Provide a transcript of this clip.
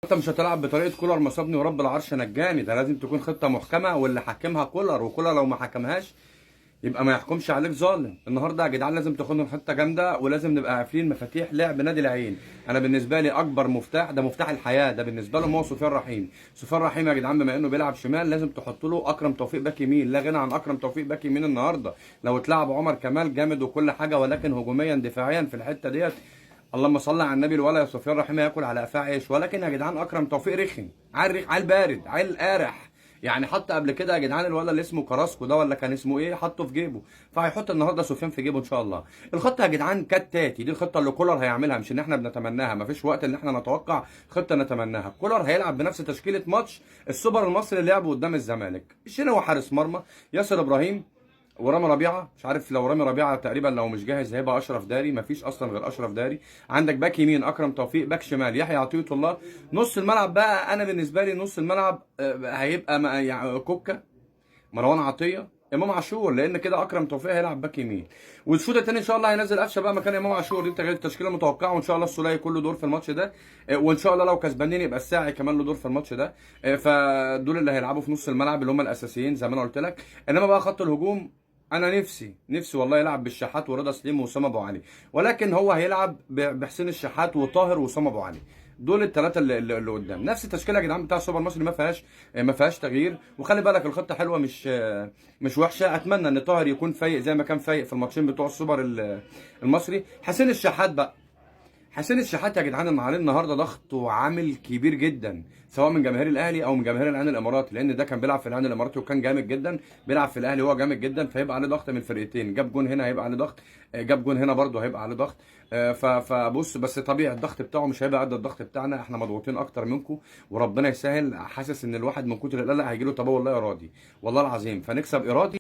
انت مش هتلعب بطريقة كولر مصابني ورب العرش نجاني، ده لازم تكون خطه محكمة واللي حكمها كولر، وكولر لو ما حكمهاش يبقى ما يحكمش عليك ظالم. النهارده يا جدعان لازم تاخدهم حتة جامدة، ولازم نبقى عارفين مفاتيح لعب نادي العين. انا بالنسبة لي اكبر مفتاح ده مفتاح الحياة ده بالنسبة لهم هو سفيان رحيم. سفيان رحيم يا جدعان بما انه بيلعب شمال لازم تحط له اكرم توفيق باك يمين، لا غنى عن اكرم توفيق باك يمين النهارده. لو اتلعب عمر كمال جامد وكل حاجة، ولكن هجوميا دفاعيا في الحتة ديت اللهم صل على النبي، الولا يا سفيان رحيم ياكل على قفاه عيش. ولكن يا جدعان اكرم توفيق رخم، عيل بارد، عيل قارح يعني. حط قبل كده يا جدعان الولد اللي اسمه كراسكو ده ولا كان اسمه ايه، حطه في جيبه، فهيحط النهارده سفيان في جيبه ان شاء الله. الخطة يا جدعان كالتاتي، دي الخطة اللي كولر هيعملها، مش ان احنا بنتمناها، مفيش وقت ان احنا نتوقع خطه نتمناها. كولر هيلعب بنفس تشكيله ماتش السوبر المصري اللي لعبه قدام الزمالك. الشناوي حارس مرمى، ياسر ابراهيم ورامي ربيعة، مش عارف لو رامي ربيعة تقريبا لو مش جاهز هيبقى اشرف داري، مفيش اصلا غير اشرف داري. عندك باك يمين اكرم توفيق، باك شمال يحيى عطية الله. نص الملعب بقى انا بالنسبة لي نص الملعب هيبقى يعني كوكا، مروان عطية، امام عاشور، لان كده اكرم توفيق هيلعب باك يمين. والشوط الثاني ان شاء الله هينزل قفشه بقى مكان امام عاشور، دي التشكيلة المتوقعة. وان شاء الله السوليه يكون له دور في الماتش ده، وان شاء الله لو كسبانين يبقى الساعي كمان له دور في الماتش ده. فدول اللي هيلعبوا في نص الملعب اللي هم الاساسيين زي ما انا قلت لك. انما بقى خط الهجوم انا نفسي نفسي والله يلعب بالشحات ورضا سليم واسامة ابو علي، ولكن هو هيلعب بحسين الشحات وطاهر واسامة ابو علي، دول الثلاثة اللي قدام. نفس التشكيلة يا جدعان بتاع السوبر المصري ما فيهاش تغيير. وخلي بالك الخطة حلوة مش وحشة. اتمنى ان طاهر يكون فايق زي ما كان فايق في الماتشين بتوع السوبر المصري. حسين الشحات بقى، حسين الشحات يا جدعان عليه النهارده ضغط وعامل كبير جدا، سواء من جماهير الاهلي او من جماهير العين الاماراتي، لان ده كان بيلعب في العين الاماراتي وكان جامد جدا، بيلعب في الاهلي وهو جامد جدا، فهيبقى عليه ضغط من الفرقتين. جاب جون هنا هيبقى عليه ضغط، جاب جون هنا برده هيبقى عليه ضغط. فبص بس طبيعي الضغط بتاعه مش هيبقى قد الضغط بتاعنا، احنا مضغوطين اكتر منكم وربنا يسهل. حاسس ان الواحد من كتر القلق هيجي له تبول لا ارادي والله العظيم، فنكسب ارادي.